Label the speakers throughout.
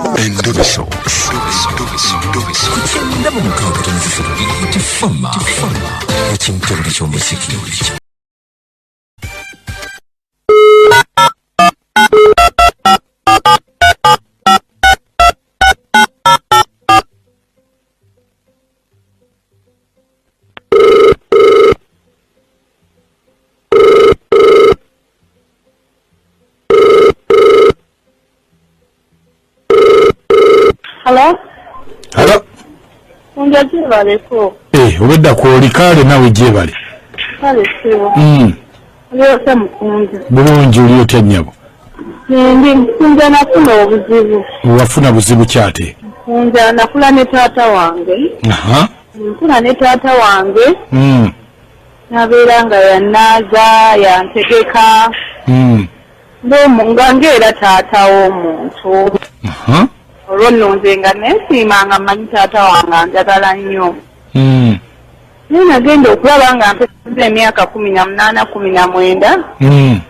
Speaker 1: Endobeso.
Speaker 2: Ku kyenda mu mukaaga tonozi ssatu tifama ekimtebule ky'omuziki.
Speaker 3: Hello?
Speaker 4: Halo.
Speaker 3: Kunja gyebaleko.
Speaker 4: Eh, obedda kwoli kale nawe gyebale.
Speaker 3: Kale ssebo. Oli otya mukunja?
Speaker 4: Bulungi, oli otya nnyabo?
Speaker 3: Ndi mukunja, nafuna obuzibu.
Speaker 4: Wafuna buzibu kyate?
Speaker 3: Mukunja, nakula ne taata wange. Nkula ne taata wange. Nabeera nga yannaaza, yantegeka. Nga ng'era taata w'omuntu. Olwo nno nze nga nensiima nga mmanyi taata wange anjagala nnyo. Naye nagenda okulaba nga mpeza emyaka 18, 19,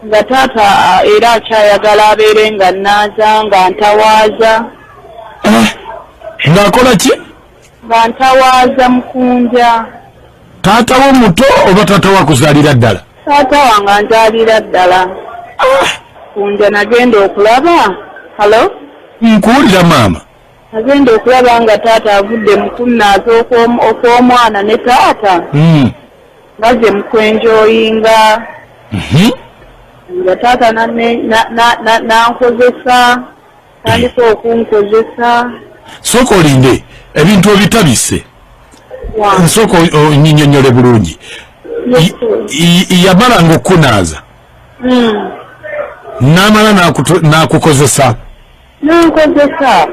Speaker 3: nga taata era akyayagala abeere nga nnaaza, nga ntawaaza.
Speaker 4: Ng'akola ki?
Speaker 3: Nga ntawaaza mukunja.
Speaker 4: Taata wo muto oba taata wo akuzaalira ddala?
Speaker 3: Taata wange anzaalira ddala. Kunja nagenda okulaba. Hello?
Speaker 4: Nkuwulira maama.
Speaker 3: Nagenda okulaba nga taata avudde mu kunnaaza okw'omwana ne taata. Nga gye mu kwenjoyinga. Nga taata nankozesa, tandika okunkozesa.
Speaker 4: Sooka olinde, ebintu obitabise. Nsooka onnyinyonnyole bulungi. Yamalanga okukunaaza. N'amala n'akukozesa.
Speaker 3: Nankozesa.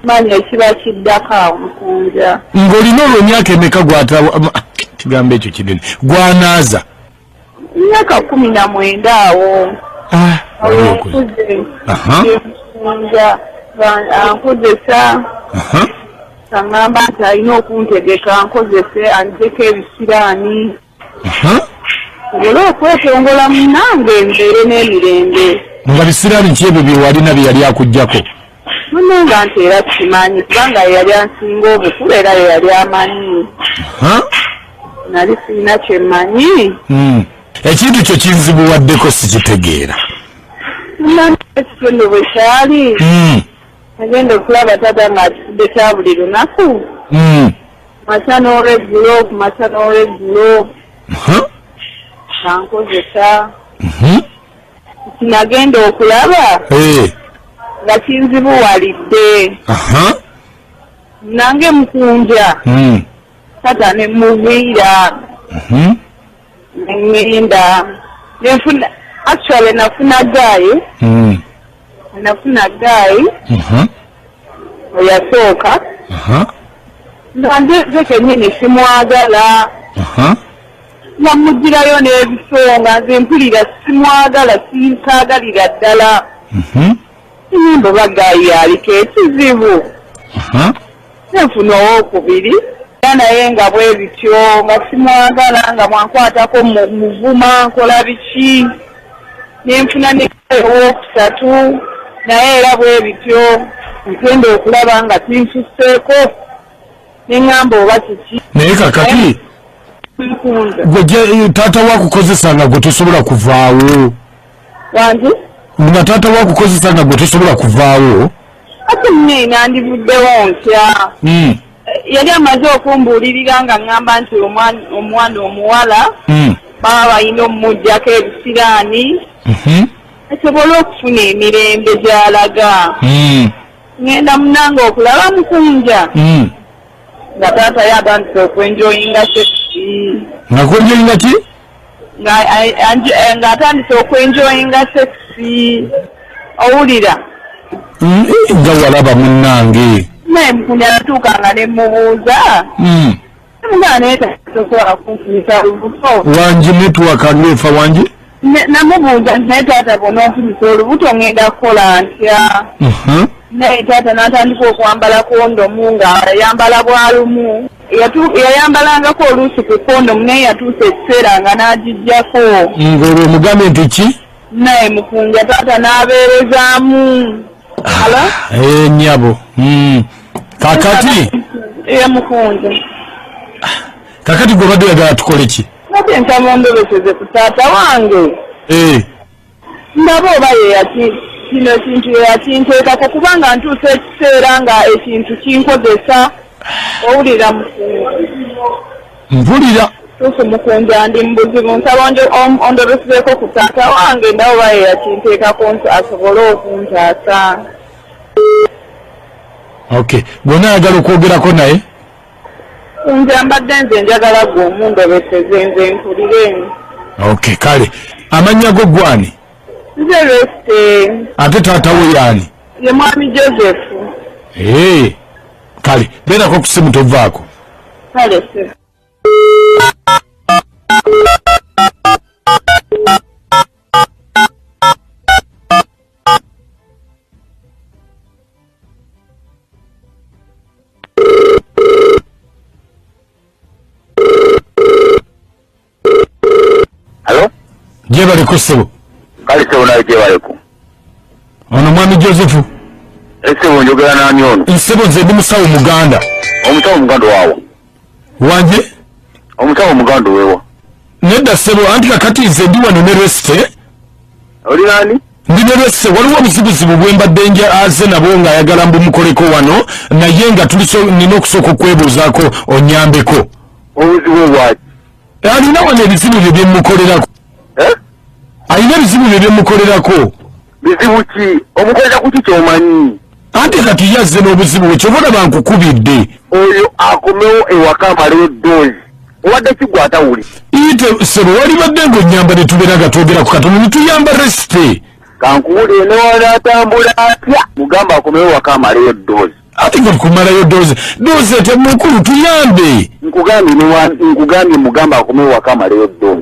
Speaker 3: Manya ekiba kiddako awo mukunja.
Speaker 4: Ng'olina olwo emyaka emeka gw'ata, kigambo ekyo kinene, gwanaaza?
Speaker 3: Emyaka 19 awo.
Speaker 4: Wali okuze.
Speaker 3: Mukunja ankozesa. Aŋŋamba nti alina okuntegeka nkozese anzeko ebisiraani. Ngole okwetongola munnange mbeere n'emirembe.
Speaker 4: Nga bisiraani ki ebyo bye walina bye yali akuggyako?
Speaker 3: Munnange nti era kimanyi kubanga ye yali ansinga obukulu era ye yali amanyi. Nali sirina kye mmanyi.
Speaker 4: Ekintu kyo kinzibuwaddeko sikitegeera.
Speaker 3: Munnange ekyo nno bwe kyali. Nagenda okulaba taata ng'akifudde kya buli lunaku. Makya n'olweggulo, ku makya n'olweggulo. Ankozesa. Nagenda okulaba nga kinzibuwalidde. Nange mukunja. Taata ne muviira. Nengenda. Nenfuna, actually nafuna guy. Nafuna guy. Oyasooka. Nga nze kennyini simwagala. Nga mugirayo n'ebisonga, nze mpulira simwagala, sinkaagalira ddala. Nnyimba oba guy aliko ekizibu. Nenfuna owookubiri. Era naye nga bwe bityo, nga simwagala, nga mwankwatako muvuma, nkola biki. Nenfuna ne owookusatu, naye era bwe bityo, ntenda okulaba nga kinsusseeko. Ne ŋŋamba oba kiki.
Speaker 4: Naye kakati gwe taata wakukozesa nga gwe tosobola kuvaawo.
Speaker 3: Wangi?
Speaker 4: Nga taata wakukozesa nga gwe tosobola kuvaawo.
Speaker 3: Ate nne nandivuddewo ntya. Yali amaze okumbuulirira nga ŋŋamba nti omwana omuwala baba balina omuggyako ebisiraani asobole okufuna emirembe gy'alaga. Ŋŋenda munnange okulaba mukunja. Nga taata ye atandise okwenjoyinga sex.
Speaker 4: Nga kwenjoyinga ki?
Speaker 3: Ng'atandise okwenjoyinga sex. Owulira?
Speaker 4: Nga walaba munnange.
Speaker 3: Naye mukunja natuuka nga ne mubuuza. Namugamba naye tasobola kunfunyisa olubuto.
Speaker 4: Wangi network ng'efa wangi?
Speaker 3: Namubuuza nti naye taata bw'ononfunyisa olubuto ŋŋenda kukola ntya? Naye taata n'atandika okwambala kondomu ng'ayambala bwalumu. Yayambalangako oluusi ku kondomu naye yatuusa ekiseera nga n'agiggyako.
Speaker 4: Ng'olwo omugambe nti ki?
Speaker 3: Naye mukunja taata n'abeerezaamu. Alo?
Speaker 4: Nyabo. Kakati?
Speaker 3: Mukunja.
Speaker 4: Kakati gwe obadde oyagala tukole ki?
Speaker 3: Nate nsaba ondobeseze ku taata wange. Ndaba oba kino ekintu yeyakinteekako kubanga ntuusa ekiseera nga ekintu kinkozesa. Owulira mukunja?
Speaker 4: Mpulira.
Speaker 3: Tuufu mukunja, ndi mu buzibu, nsaba ondobesezeeko ku taata wange ndaba oba yeyakinteekako asobole okuntaasa.
Speaker 4: Okay, gwonna ayagala okwogerako naye?
Speaker 3: Nze mbadde nze njagala gwe omundobeseze nze mpulire.
Speaker 4: Okay, kale. Amannya go gwani?
Speaker 3: Nze Resite.
Speaker 4: Ate taata we yaani?
Speaker 3: Ye mwami Joseph.
Speaker 4: Kale, beerako ku ssimu tovaako.
Speaker 3: Kale ssebo.
Speaker 1: Alo?
Speaker 4: Gyebaleko ssebo.
Speaker 1: Kale ssebo nawe gyebaleko.
Speaker 4: Ono mwami Joseph.
Speaker 1: Ssebo njogera nani ono?
Speaker 4: Ssebo nze ndi musawo Muganda.
Speaker 1: Omusawo Muganda waawa?
Speaker 4: Wanje?
Speaker 1: Omusawo Muganda wewa?
Speaker 4: Nedda ssebo, anti kakati nze ndi wano ne Resite.
Speaker 1: Oli nani?
Speaker 4: Ndi ne Resite, waliwo obuzibuzibu bwe mbadde aze nabo ng'ayagala mbumukoleko wano, naye nga nina okusooka okwebuuzaako onnyambeko.
Speaker 1: Obuzibu bwaki?
Speaker 4: Alina wano ebizibu bye byemukolerako. Alina ebizibu bye byemukolerako.
Speaker 1: Bizibu ki? Omukolera ku ki ky'omanyi?
Speaker 4: Anti kati yazze n'obuzibu bwe, ky'ova olaba nkukubidde.
Speaker 1: Oyo akomewo ewaka amaleyo ddoozi. Obadde ki gwe atawuli?
Speaker 4: Ite ssebo walibadde ng'onnyamba ne tubeera nga twogera ku katono ne tuyamba Resite.
Speaker 1: Kankuwulire ne wanaatambula atya? Mugamba akomewo ewaka amaleyo ddoozi.
Speaker 4: Ate nga kumalayo ddoozi. Ddoozi ete mukulu tuyambe.
Speaker 1: Nkugambye mugamba akomewo ewaka amaleyo ddoozi.